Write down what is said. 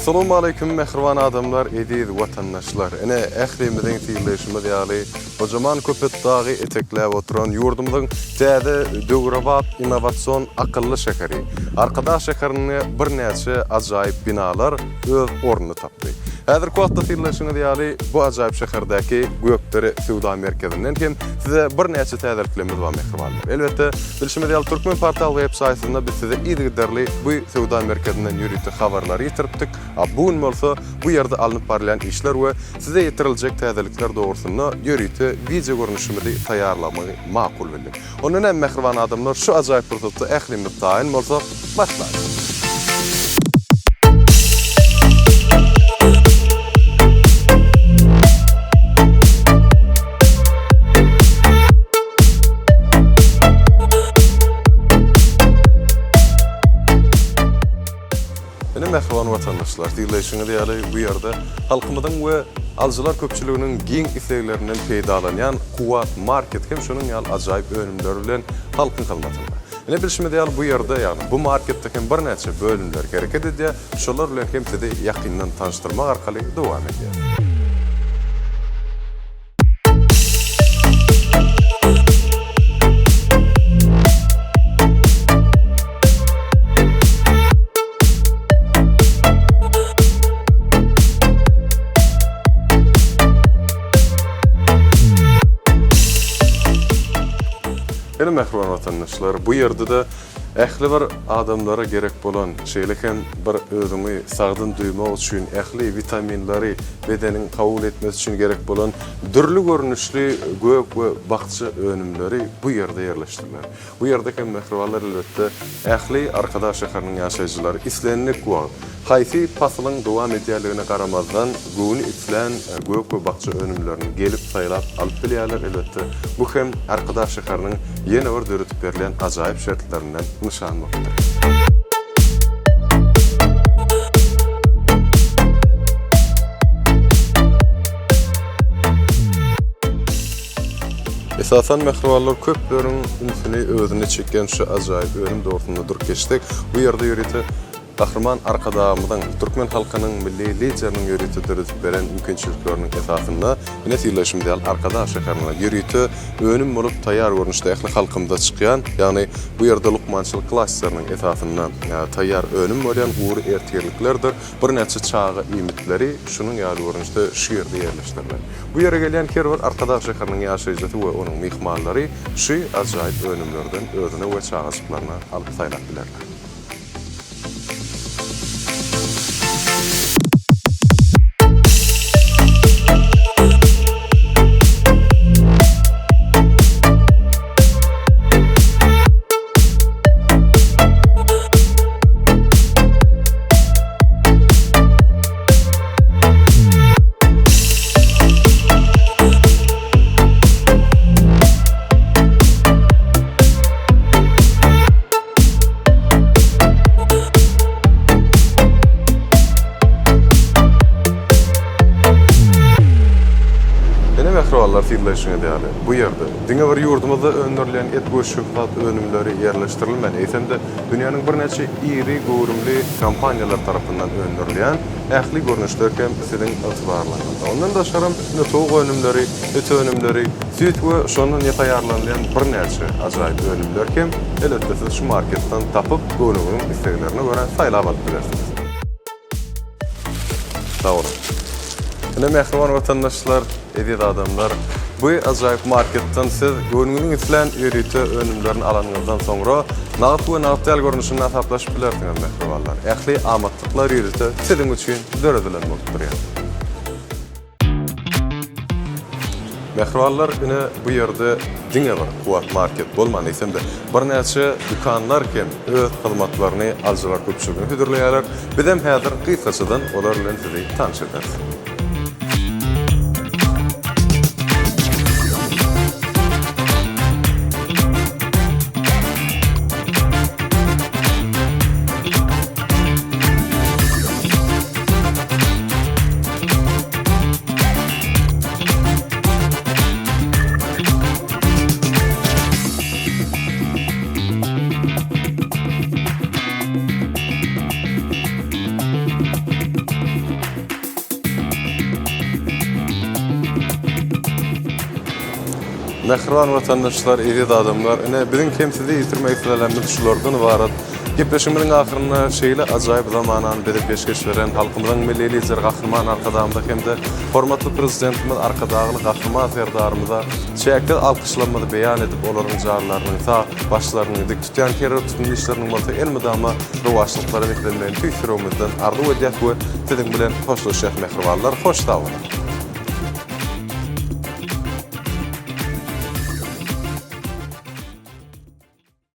Assalamualeýkum mähriban adamlar, eziz watandaşlar. Ine, ählimiziň synlaýşymyz ýaly, gojaman Köpetdagy etekläp oturan ýurdumyzyň täze, döwrebap, innowasion, akylly şäheri, Arkadag şäherinde birnäçe ajaýyp binalar öz ornuny tapdy. Häzirki wagtda synlaýşyňyz ýaly, bu ajaýyp şäherdäki Gökdere söwda merkezinden hem size birnäçe täzeliklerimiz bar, mähribanlar. Elbetde, bilşimiz ýaly, Türkmenportal web saýtynda biz size yzygiderli bu söwda merkezinden ýörite habarlary ýetiripdik. A bu gün bolsa bu ýerde alnyp barylýan işler we size ýetiriljek täzelikler dogrusynda ýörite wideo görnüşimizi taýýarlamagy makul bildik. Onda näme mähriban adamlar şu ajaýyp pursatda ählimiz taýyn bolsak başlaýlyň. Ine mähriban watandaşlar, synlaýşyňyz ýaly bu ýerde halkymyzyň we alyjylar köpçüliginiň giň isleglerinden peýdalanýan Kuwwat market hem şonuň ýaly ajaýyp önümleri bilen halkyň hyzmatynda. Ine bilşimiz ýaly bu ýerde, ýagny bu marketde hem birnäçe bölümler hereket edýär, şolar bilen hem sizi ýakyndan tanyşdyrmak arkaly dowam edýäris. Ine mähriban watandaşlar, bu ýerde-de Ähli bir adamlara gerek bolan, şeýle hem bir özüňi sagdyn duýmak üçin ähli witaminleri bedeniň kabul etmesi üçin gerek bolan dürli görnüşli gök we bakja önümleri bu ýerde ýerleşdirilen. Bu ýerde hem mähribanlar elbetde ähli Arkadag şäheriniň ýaşaýjylary islendik wagt, haýsy pasylyň dowam edýänligine garamazdan göwni islän gök we bakja önümlerini gelip saýlap alyp bilýärler. Elbetde, bu hem Arkadag şäheriniň ýene bir döredip berilýän ajaýyp şertlerinden nyşan bolup durýar. Esasan mähribanlar köpleriň ünsüni özüne çekýän şu ajaýyp önüm dogrusynda durup geçsek, bu ýerde ýörite Gahryman Arkadagymyzyň, türkmen halkynyň Milli Lideriniň ýörite döredip beren mümkinçilikleriniň esasynda, ine synlaýşymyz ýaly Arkadag şäherinde ýörite önüm bolup taýýar görnüşde ähli halkymyza çykýan, ýagny bu ýerde lukmançylyk klasteriniň esasynda taýýar önüm bolýan gury ertirliklerdir birnäçe çaga iýmitleri şunuň ýaly görnüşde şu ýerde ýerleşdirilen. Bu ýere gelýän her bir Arkadag şäheriniň ýaşaýjysy we onuň myhmanlary şu ajaýyp önümlerden özüne we çagajyklaryna alyp saýlap bilerler. Ine mähribanlar synlaýşyňyz ýaly, bu ýerde diňe bir ýurdumyzda öndürilýän et we şöhlat önümleri ýerleşdirilmän, eýsem-de dünýäniň birnäçe iri göwrümli kompaniýalary tarapyndan öndürilýän ähli görnüşler hem siziň ygtybarlygyňyzda. Ondan daşgaram ine towuk önümleri, et önümleri, süýt we şondan taýýarlanylýan birnäçe ajaýyp önümler hem elbetde siz şu marketden tapyp, göwnüňiziň isleglerine görä saýlap alyp bilersiňiz. Sag boluň. Ine mähriban watandaşlar, eziz adamlar, bu ajaýyp marketden siz göwnüňiziň islän ýörite önümlerini alanyňyzdan soňra nagt we nagt däl görnüşinde hasaplaşyp bilersiňiz mähribanlar. Ähli amatlyklar ýörite siziň üçin döredilen bolup durýar. Mähribanlar, ine bu ýerde diňe bir Kuwwat market bolman, eýsem-de birnäçe dükanlar hem öz hyzmatlaryny alyjylar köpçüligine hödürleýärler. Bizem häzir gysgaçadan olar bilen sizi tanyş ederis. Mähriban watandaşlar, eziz adamlar, ine, biziň hem size ýetirmek isleýänlerimiz şulardan ybarat. Gepleşigimiziň ahyrynda şeýle ajaýyp zamanany bize peşgeş beren halkymyzyň Milli Lideri Gahryman Arkadagymyza hem-de hormatly Prezidentimiz Arkadagly Gahryman Serdarymyza çäksiz alkyşlarymyzy beýan edip, olaryň janlarynyň sag, başlarynyň dik tutýan her bir tutumly işleriniň bolsa elmydama rowaçlyklara beslenmegini tüýs ýüregimizden arzuw edýäs we siziň bilen hoşlaşýas mähribanlar, hoş sag boluň!